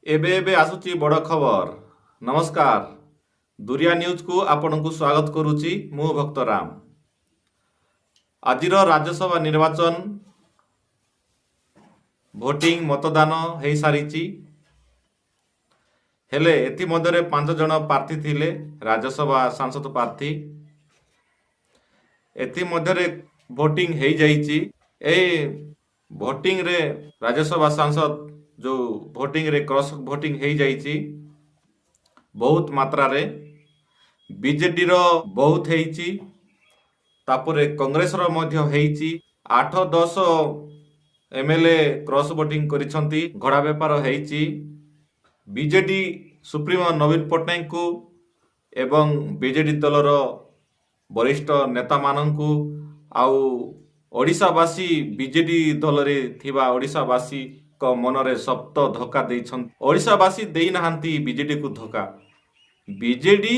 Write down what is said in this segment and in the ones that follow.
ଏବେ ଏବେ ଆସୁଛି ବଡ଼ ଖବର। ନମସ୍କାର, ଦୁରିଆ ନ୍ୟୁଜକୁ ଆପଣଙ୍କୁ ସ୍ୱାଗତ କରୁଛି ମୁଁ ଭକ୍ତରାମ। ଆଜିର ରାଜ୍ୟସଭା ନିର୍ବାଚନ ଭୋଟିଂ, ମତଦାନ ହେଇସାରିଛି। ହେଲେ ଏଥିମଧ୍ୟରେ 5 ଜଣ ପ୍ରାର୍ଥୀ ଥିଲେ, ରାଜ୍ୟସଭା ସାଂସଦ ପ୍ରାର୍ଥୀ। ଏଥିମଧ୍ୟରେ ଭୋଟିଂ ହେଇଯାଇଛି। ଏଇ ଭୋଟିଂରେ ରାଜ୍ୟସଭା ସାଂସଦ ଯୋଉ ଭୋଟିଂରେ କ୍ରସ୍ ଭୋଟିଂ ହେଇଯାଇଛି ବହୁତ ମାତ୍ରାରେ। ବିଜେଡିର ବହୁତ ହେଇଛି, ତାପରେ କଂଗ୍ରେସର ମଧ୍ୟ ହେଇଛି। 8-10 ଏମଏଲଏ କ୍ରସ୍ ଭୋଟିଂ କରିଛନ୍ତି, ଘୋଡ଼ା ବେପାର ହେଇଛି। ବିଜେଡି ସୁପ୍ରିମୋ ନବୀନ ପଟ୍ଟନାୟକଙ୍କୁ ଏବଂ ବିଜେଡି ଦଳର ବରିଷ୍ଠ ନେତାମାନଙ୍କୁ ଆଉ ଓଡ଼ିଶାବାସୀ, ବିଜେଡି ଦଳରେ ଥିବା ଓଡ଼ିଶାବାସୀଙ୍କ ମନରେ ଶକ୍ତ ଧୋକା ଦେଇଛନ୍ତି। ଓଡ଼ିଶାବାସୀ ଦେଇନାହାନ୍ତି ବିଜେଡିକୁ ଧୋକା, ବିଜେଡି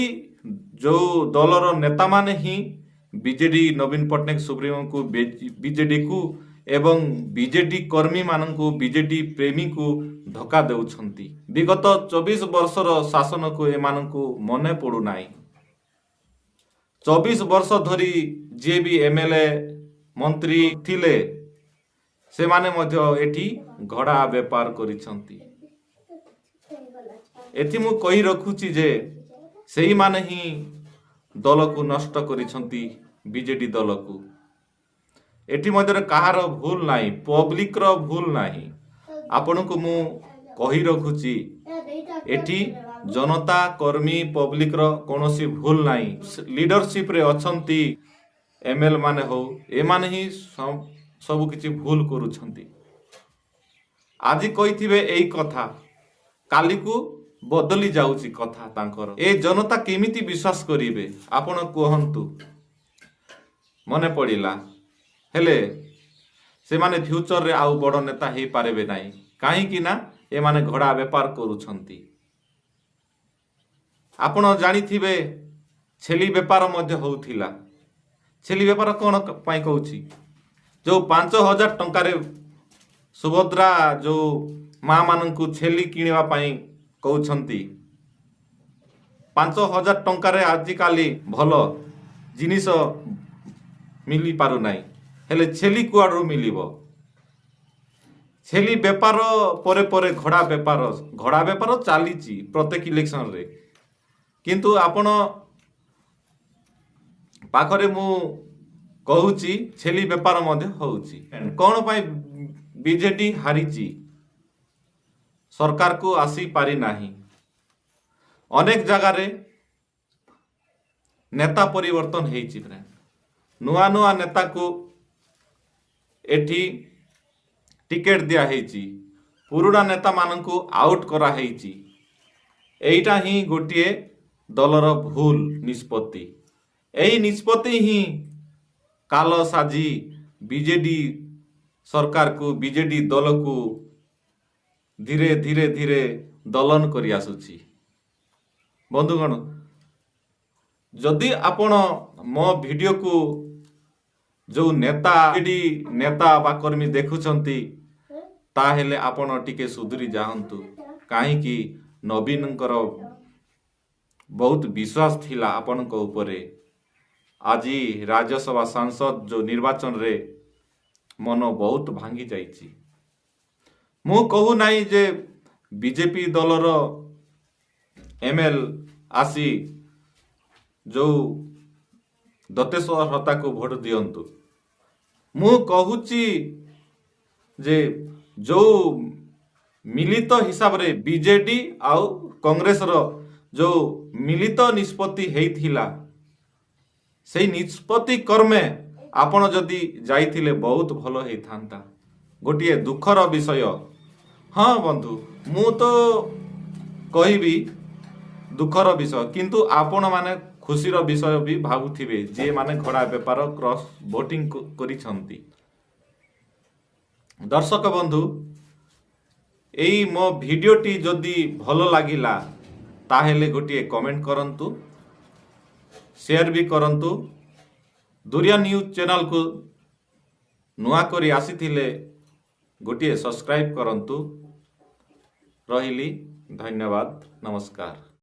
ଯୋଉ ଦଳର ନେତାମାନେ ହିଁ ବିଜେଡି, ନବୀନ ପଟ୍ଟନାୟକ ସୁପ୍ରିମୋଙ୍କୁ, ବିଜେଡିକୁ ଏବଂ ବିଜେଡି କର୍ମୀମାନଙ୍କୁ, ବିଜେଡି ପ୍ରେମୀକୁ ଧୋକା ଦେଉଛନ୍ତି। ବିଗତ 24 ବର୍ଷର ଶାସନକୁ ଏମାନଙ୍କୁ ମନେ ପଡୁନାହିଁ। 24 ବର୍ଷ ଧରି ଯିଏ ବି ଏମଏଲଏ, ମନ୍ତ୍ରୀ ଥିଲେ, ସେମାନେ ମଧ୍ୟ ଏଠି ଘୋଡ଼ା ବେପାର କରିଛନ୍ତି। ଏଠି ମୁଁ କହି ରଖୁଛି ଯେ ସେଇମାନେ ହିଁ ଦଳକୁ ନଷ୍ଟ କରିଛନ୍ତି, ବିଜେଡି ଦଳକୁ। ଏଠି ମଧ୍ୟରେ କାହାର ଭୁଲ ନାହିଁ, ପବ୍ଲିକର ଭୁଲ ନାହିଁ। ଆପଣଙ୍କୁ ମୁଁ କହି ରଖୁଛି, ଏଠି ଜନତା, କର୍ମୀ, ପବ୍ଲିକର କୌଣସି ଭୁଲ ନାହିଁ। ଲିଡରସିପରେ ଅଛନ୍ତି ଏମଏଲଏ ମାନେ ହଉ, ଏମାନେ ହିଁ ସବୁ କିଛି ଭୁଲ କରୁଛନ୍ତି। ଆଜି କହିଥିବେ ଏଇ କଥା, କାଲିକୁ ବଦଳି ଯାଉଛି କଥା ତାଙ୍କର। ଏ ଜନତା କେମିତି ବିଶ୍ୱାସ କରିବେ, ଆପଣ କୁହନ୍ତୁ? ମନେ ପଡ଼ିଲା। ହେଲେ ସେମାନେ ଫ୍ୟୁଚରରେ ଆଉ ବଡ଼ ନେତା ହେଇପାରିବେ ନାହିଁ, କାହିଁକି ନା ଏମାନେ ଘୋଡ଼ା ବେପାର କରୁଛନ୍ତି। ଆପଣ ଜାଣିଥିବେ, ଛେଳି ବେପାର ମଧ୍ୟ ହଉଥିଲା। ଛେଳି ବେପାର କ'ଣ ପାଇଁ କହୁଛି? ଯୋଉ 5000 ଟଙ୍କାରେ ସୁଭଦ୍ରା ଯୋଉ ମା ମାନଙ୍କୁ ଛେଳି କିଣିବା ପାଇଁ କହୁଛନ୍ତି, 5000 ଟଙ୍କାରେ ଆଜିକାଲି ଭଲ ଜିନିଷ ମିଳିପାରୁନାହିଁ, ହେଲେ ଛେଳି କୁଆଡ଼ୁ ମିଳିବ? ଛେଳି ବେପାର ପରେ ପରେ ଘୋଡ଼ା ବେପାର। ଘୋଡ଼ା ବେପାର ଚାଲିଛି ପ୍ରତ୍ୟେକ ଇଲେକ୍ସନରେ। କିନ୍ତୁ ଆପଣ ପାଖରେ ମୁଁ କହୁଛି, ଛେଳି ବେପାର ମଧ୍ୟ ହଉଛି। କ'ଣ ପାଇଁ ବିଜେଡି ହାରିଛି, ସରକାରକୁ ଆସିପାରିନାହିଁ? ଅନେକ ଜାଗାରେ ନେତା ପରିବର୍ତ୍ତନ ହେଇଛି ଫ୍ରେଣ୍ଡ। ନୂଆ ନୂଆ ନେତାକୁ ଏଠି ଟିକେଟ ଦିଆହେଇଛି, ପୁରୁଣା ନେତାମାନଙ୍କୁ ଆଉଟ୍ କରାହେଇଛି। ଏଇଟା ହିଁ ଗୋଟିଏ ଦଳର ଭୁଲ ନିଷ୍ପତ୍ତି। ଏହି ନିଷ୍ପତ୍ତି ହିଁ କାଲ ସାଜି ବିଜେଡି ସରକାରକୁ, ବିଜେଡି ଦଳକୁ ଧୀରେ ଧୀରେ ଧୀରେ ଦଳନ କରି ଆସୁଛି। ବନ୍ଧୁଗଣ, ଯଦି ଆପଣ ମୋ ଭିଡ଼ିଓକୁ ଯୋଉ ନେତା, ବିଜେଡି ନେତା ବା କର୍ମୀ ଦେଖୁଛନ୍ତି, ତାହେଲେ ଆପଣ ଟିକେ ସୁଧୁରି ଯାଆନ୍ତୁ। କାହିଁକି ନବୀନଙ୍କର ବହୁତ ବିଶ୍ୱାସ ଥିଲା ଆପଣଙ୍କ ଉପରେ। ଆଜି ରାଜ୍ୟସଭା ସାଂସଦ ଯୋଉ ନିର୍ବାଚନରେ ମନ ବହୁତ ଭାଙ୍ଗି ଯାଇଛି। ମୁଁ କହୁନାହିଁ ଯେ ବିଜେପି ଦଳର ଏମଏଲଏ ଆସି ଯୋଉ ଦତ୍ତେଶ୍ୱର ହୋତାକୁ ଭୋଟ ଦିଅନ୍ତୁ। ମୁଁ କହୁଛି ଯେ ଯୋଉ ମିଳିତ ହିସାବରେ ବିଜେଡି ଆଉ କଂଗ୍ରେସର ଯୋଉ ମିଳିତ ନିଷ୍ପତ୍ତି ହେଇଥିଲା, ସେଇ ନିଷ୍ପତ୍ତି କ୍ରମେ ଆପଣ ଯଦି ଯାଇଥିଲେ ବହୁତ ଭଲ ହେଇଥାନ୍ତା। ଗୋଟିଏ ଦୁଃଖର ବିଷୟ। ହଁ ବନ୍ଧୁ, ମୁଁ ତ କହିବି ଦୁଃଖର ବିଷୟ, କିନ୍ତୁ ଆପଣମାନେ ଖୁସିର ବିଷୟ ବି ଭାବୁଥିବେ, ଯିଏମାନେ ଘୋଡ଼ା ବେପାର, କ୍ରସ୍ ଭୋଟିଂ କରିଛନ୍ତି। ଦର୍ଶକ ବନ୍ଧୁ, ଏଇ ମୋ ଭିଡ଼ିଓଟି ଯଦି ଭଲ ଲାଗିଲା, ତାହେଲେ ଗୋଟିଏ କମେଣ୍ଟ କରନ୍ତୁ, ସେୟାର ବି କରନ୍ତୁ। ଦୁରିଆ ନ୍ୟୁଜ୍ ଚ୍ୟାନେଲକୁ ନୂଆ କରି ଆସିଥିଲେ ଗୋଟିଏ ସବସ୍କ୍ରାଇବ୍ କରନ୍ତୁ। ରହିଲି, ଧନ୍ୟବାଦ, ନମସ୍କାର।